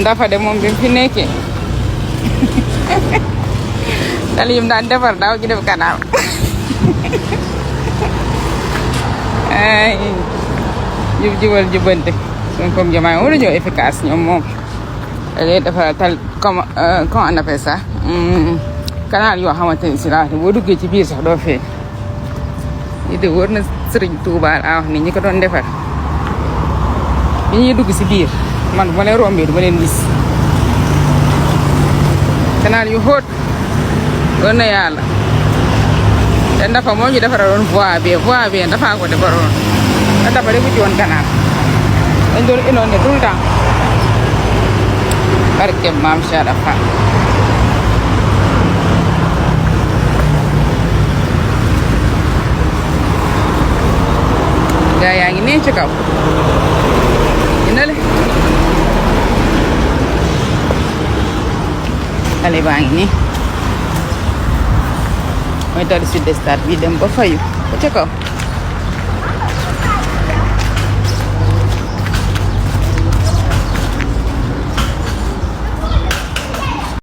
ndafa de moom bi fi nekkee tali yim daan defar daaw ji def canal ay jubal jubante suñ comme Diomaye moom dañoo efficace ñoom moom da ngay defar tal comment on appelle ça canal yoo xamante ni si laa boo duggee ci biir sax doo fee yi de wër na Sëriñ Tuubaa laa wax ni ñi ko doon defar bi ñuy dugg si biir man bu ma leen rombee du ma leen gis canal yu xóot wër na yàlla te ndafa moo ñu defaraloon voie bi dafa ko defaroon te dafa defu ci woon canal dañ doon inondé tout le temps barke maam Cheikh Dafa gaa yaa ngi nee ci kaw dina le xale baa ngi nii mooy tali sud stade bi dem ba fayu ba ca kaw